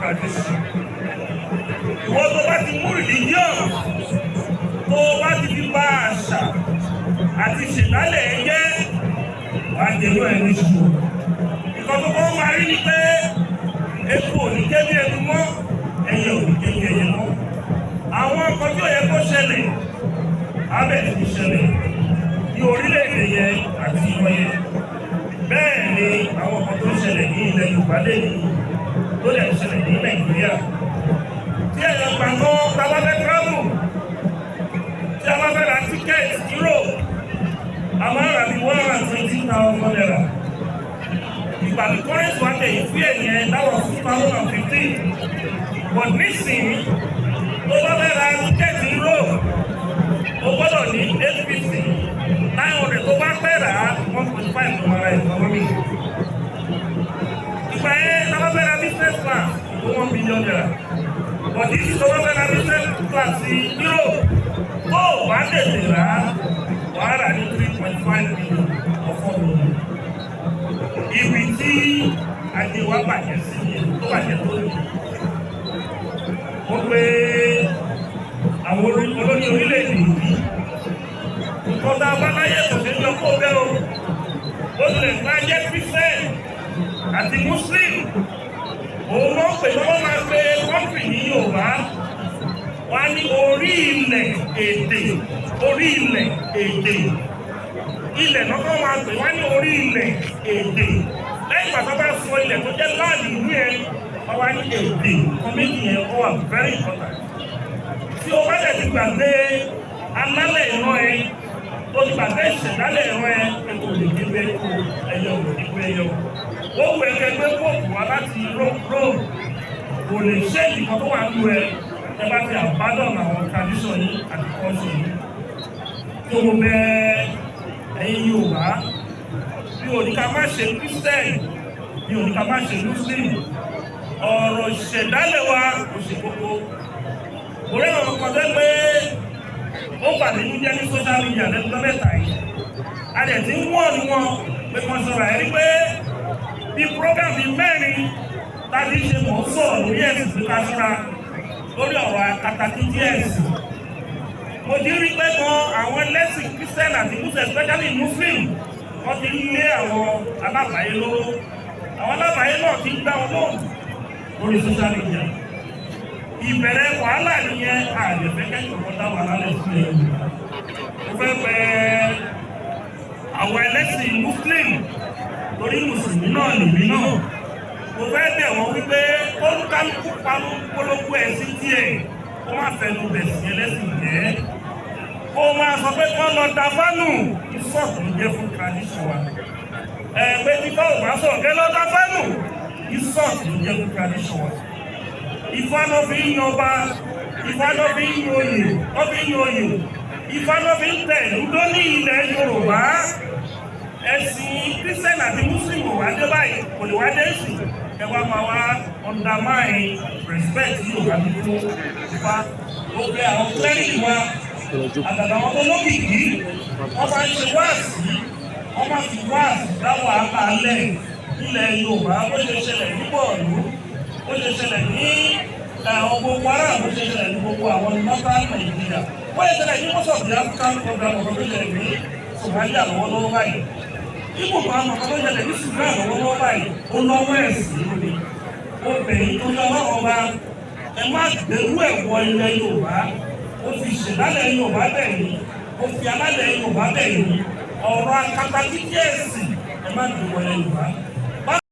Tradition. Ìwọ tó bá ti mú religion, tó bá ti fi bá àṣà àti ìṣẹ̀dálẹ̀ ẹ jẹ́, wàá jẹ̀lú ẹ̀ ní ṣùgbọ́n. Nǹkan tó kọ́ máa rí ni pé eku ò ní ké bí eku mọ́, ẹyẹ ò ní ké bí ẹyẹ mọ́. Àwọn nǹkan tí ò yẹ kó ṣẹlẹ̀ abẹ́ ti ṣẹlẹ̀ ní orílẹ̀-èdè yẹn àti ìwọ yẹn. Bẹ́ẹ̀ ni àwọn nǹkan tó ń ṣẹlẹ̀ ní ilẹ̀ Yorùbá lẹ́yìn tó lè ṣẹlẹ̀ ní Nàìjíríà. Tí ẹ̀yọ̀ gbàngàn tá a bá fẹ́ travel, tí a bá fẹ́ ra ticket Europe, a máa rà ní ₦120,000. Ìgbà tí currency wa tẹ̀ yìí fún ẹ̀yẹn, that was 2015, but nísìnyí, tó bá fẹ́ ra ticket Europe, o gbọ́dọ̀ ní 850, 900. Tó bá pẹ́ rà á, 1.5 ló máa ra economy. Ìgbà yẹn, tá a bá fẹ́ ra business class, tó ₦1 million, but this tó bá fẹ́ ra business class sí Europe, tó o bá tètè rà á, wàá rà ní 3.5 million or 4 million. Ibi tí ajé wa bàjẹ́ sí yẹn tó bàjẹ́ tó yìí, ó pé àwọn olórí orílẹ̀-èdè yìí, nǹkan tá a bá láyé kò ṣe é yọ kó bẹ́ẹ̀ o. Ó tilẹ̀ ká jẹ́ Christian àti Muslim, òun ló ń pè lọ́wọ́ máa pe country ní Yorùbá wá ní orí ilẹ̀ èdè, orí ilẹ̀ èdè, ilẹ̀ lọ́kọ́ máa pè wá ní orí ilẹ̀ èdè. Lẹ́yìn ìgbà tó bá sọ ilẹ̀ tó jẹ́ láàlì ìlú yẹn, wọ́n wá ní èdè. Kan méjì yẹn, ó wà very important. Tí o bá dẹ̀ ti gbàgbé alálẹ̀ ìran ẹ, tó ti gbàgbé ìṣẹ̀dálẹ̀ ìran ẹ, ètò lè gbé ẹyẹ ò lè gbé ẹyẹ o. Ó wù ẹ kẹgbẹ́ pope wá láti Rome, kò lè ṣe ìkan tó wà nínú ẹ. Ẹ bá ti abandon àwọn tradition yìí àti culture yìí, tó mo bẹ ẹ̀yin Yorùbá, bí ò ní ká má ṣe Christian, bí ò ní ká má ṣe Muslim, ọ̀rọ̀ ìṣẹ̀dálẹ̀ wa kò ṣe kókó. Orí àwọn kan tẹ́ pé ó bà nínú jẹ́ ní social media lẹ́nu 3 yìí, a dẹ̀ ti ń wọ́n ní wọn pé kan ṣọ́ra. Ẹ̀ rí pé bí program bíi mẹ́rin tàbí ṣe mọ̀ ń sọ̀rọ̀ lórí ẹ̀sìn pé ká ṣọ́ra lórí ọ̀rọ̀ akatakítí ẹ̀sìn. Mo ti rí pé gan àwọn ẹlẹ́sìn Christian àti Muslim, especially Muslim, wọ́n ti ń lé àwọn alábàáyé lóró. Àwọn alábàáyé náà ti ń gbá wọn lóhùn lórí social media. Ìbẹ̀rẹ̀ wàhálà nìyẹn. Àlẹ́fẹ́ kẹ́kọ̀ọ́ dá wàhálà lẹ̀ sílẹ̀ Yorùbá. Mo fẹ́ pẹ́ àwọn ẹlẹ́sìn Muslim, torí mùsùlùmí náà lèmi náà, mo fẹ́ bẹ̀ wọ́n wípé kólúkálukú polówó ẹ̀sìn tiẹ̀, kó má fẹnu bẹ̀ sí ẹlẹ́sìn jẹ́, kó máa sọ pé kán lọ da fánù. Ìsọ̀tún jẹ́ fún tradition wa. Ẹ pé tí fáwọn bá sọ̀rọ̀ kẹ́ lọ da fánù, ìsọ̀tún jẹ́ fún tradition wa. Ifá ló fi ń yan ọba, Ifá ló fi ń yan oyè, ló fi ń yan oyè, Ifá ló fi ń tẹ̀ lúdó ní ilẹ̀ Yorùbá. Ẹ̀sìn Christian àti Muslim ò wá dé báyìí, kò lè wá dé sí. Ẹ wá máa wá undermine respect Yorùbá ní fún Ifá. Ó bẹ àwọn cleric wa àtàtà, àwọn tó lókìkí, wọ́n máa ń ṣe wáàsí, wọ́n máa fi wáàsí dá wàhálà lẹ̀ nílẹ̀ Yorùbá. Bó ṣe ṣẹlẹ̀ ní Bọ̀ọ̀lù, bó ṣe ṣẹlẹ̀ ní àwọn gbogbo ará, bó ṣe ṣẹlẹ̀ ní gbogbo àwọn northern Nàìjíríà, bó ṣe ṣẹlẹ̀ ní most of the African program, ọ̀rọ̀ tó ṣẹlẹ̀ ní Somalia lọ́wọ́lọ́wọ́ báyìí, ibùkún àwọn ọmọ tó ṣẹlẹ̀ ní Sudan lọ́wọ́lọ́wọ́ báyìí, ó lọ́wọ́ ẹ̀sìn lónìí. Ó bẹ̀yìn tó yọ ọlọ́run ọba, ẹ má gbèrú ẹ̀wọ̀ ilẹ̀ Yorùbá. Ó fi ìṣẹ̀dálẹ̀ Yorùbá bẹ̀yìn, ó fi alálẹ̀ Yorùbá bẹ̀yìn. Ọ̀rọ̀ akatakítí ẹ̀sìn, ẹ má gbé wọlé Yorùbá.